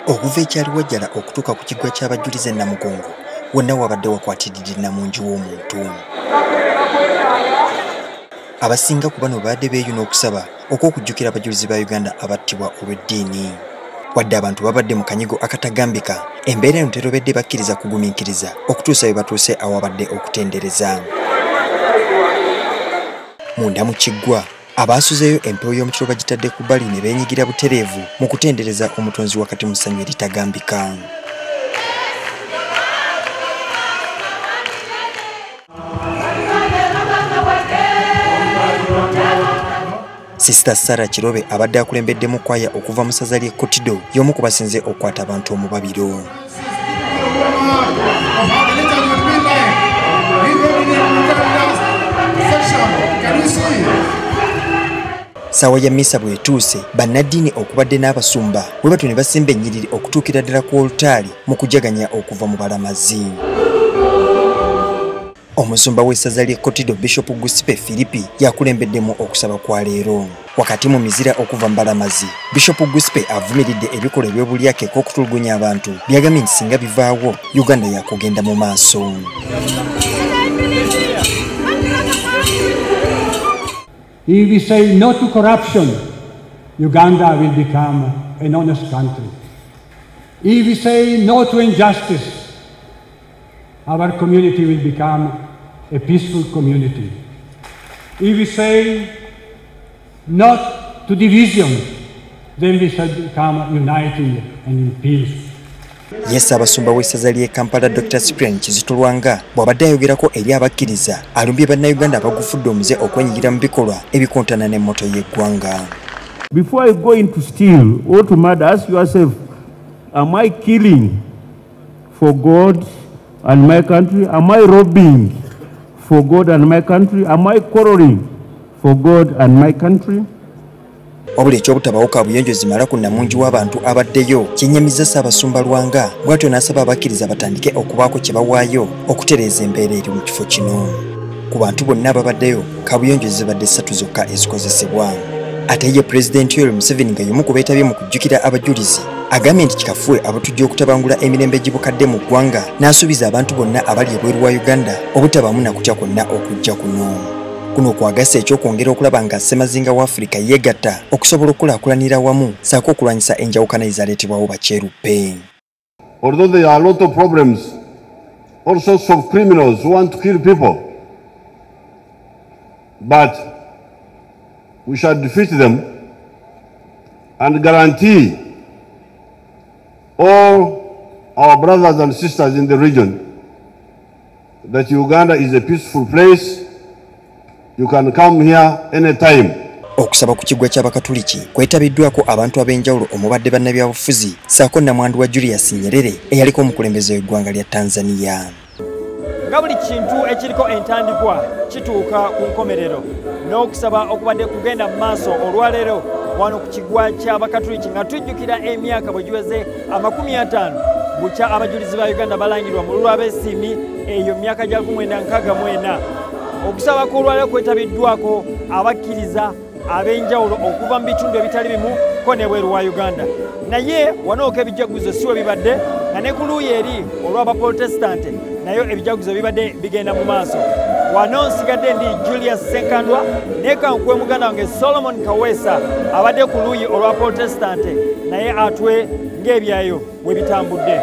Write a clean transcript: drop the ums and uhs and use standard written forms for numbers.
Okuva ekyaliwajjala okutuuka ku kiggwa ky'abajulizi e Namugongo wonna wabadde wakwatiridde nnamungi w'omuntu. Abasinga ku bano babadde beeyuna okusaba okw'okujjukira abajulizi ba Uganda abattibwa olw'eddiini. Wadde abantu babadde mu kanyigo akatagambika, embeera eno terobedde bakkiriza kugumiikiriza okutuusa bwe batuuse awabadde okutendereza. Munda mu kiggwa abaasuzeeyo empewo y'omukiro bagitadde ku bbali ne beenyigira butereevu mu kutendereza omutonzi wakati mu ssanyu eritagambika. Sisita Sarah Kirobe abadde akulembeddemu kwaya okuva mu ssaza ly'e Kotido y'omu ku basinze okukwata abantu omubabiro. Ssaawa ya mmisa bw'etuuse, bannaddiini okubadde n'abasumba bwe batyo ne basimba ennyiriri okutuukira ddala ku olutaali mu kujaganya okuva mu balamazi. Omusumba w'essaza ly'e Kotido Bishop Gusipe Philipi yakulembeddemu okusaba kwa leero. Wakati mu mizira okuva mu balamazi, Bishop Gusipe avumiridde ebikolwa eby'obulyake okutulugunya abantu byagambye nti singa bivaawo Uganda yakugenda mu maaso. If we say no to corruption, Uganda will become an honest country. If we say no to injustice, our community will become a peaceful community. If we say not to division, then we shall become united and in peace. Ye Ssaabasumba w'essaza ly'e Kampala Dr. Cyprian Kizito Lwanga bw'abadde ayogerako eri abakkiriza alumbye bannayuganda abagufudde omuze okwenyigira mu bikolwa ebikontana n'emmoto y'eggwanga. Before you go into steal or to murder, ask yourself, am I killing for God and my country? Am I robbing for God and my country? Am I quarreling for God and my country? Wabula eky'obutabawo kabuyonjo zimala ku nnamungi w'abantu abaddeyo kyennyamiza Ssaabasumba Lwanga bw'atyo n'asaba abakkiriza batandike okubaako kye bawaayo okutereeza embeera eri mu kifo kino. Ku bantu bonna ababaddeyo kabuyonjo zibadde 3 zokka ezikozesebwa. Ate ye Pulezidenti Yoweri Museveni nga y'omu ku beetabye mu kujjukira abajulizi agambye nti kikafuwe abatujja okutabangula emirembe egibukadde mu ggwanga n'asuubiza abantu bonna abali ebweru wa Uganda obutabaamu na kutya kwonna okujja kuno. Kuno kwagasa ekyokwongera okulaba nga ssemazinga wa Afirika yeegatta okusobola okukulaakulanira wamu ssaako okulwanyisa enjawukana ezaleetebwawo bakyeruppe. Although there are a lot of problems, all sorts of criminals who want to kill people, but we shall defeat them and guarantee all our brothers and sisters in the region that Uganda is a peaceful place. You can come here anytime. Okusaba ku kiggwa ky'Abakatuliki kwetabiddwako abantu ab'enjawulo omubadde bannabyabufuzi ssaako nnamwandu wa Julius Nyerere eyaliko omukulembeze w'eggwanga lya Tanzania. Nga buli kintu ekiriko entandikwa kituuka ku nkomerero, n'okusaba okubadde kugenda mu maaso olwaleero wano ku kiggwa ky'Abakatuliki nga tujjukira emyaka bwe giweze 50 bukya abajulizi ba Uganda balangirwa mu lw'abesiimi eyo myaka gya 1964. Okusaba kw'olwaleero kwetabiddwako abakkiriza ab'enjawulo okuva mu bitundu ebitali bimu ko n'ebweru wa Uganda. Naye wanooko ebijaguzo si we bibadde nga ne ku luuyi eri olw'abaprotestante nayo ebijaguzo bibadde bigenda mu maaso. Wano nsigadde ndi Julius Ssenkandwa ne kankuwe muganda wange Solomon Kaweesa abadde ku luuyi olwa protestante naye atwe ng'ebyayo bwe bitambudde.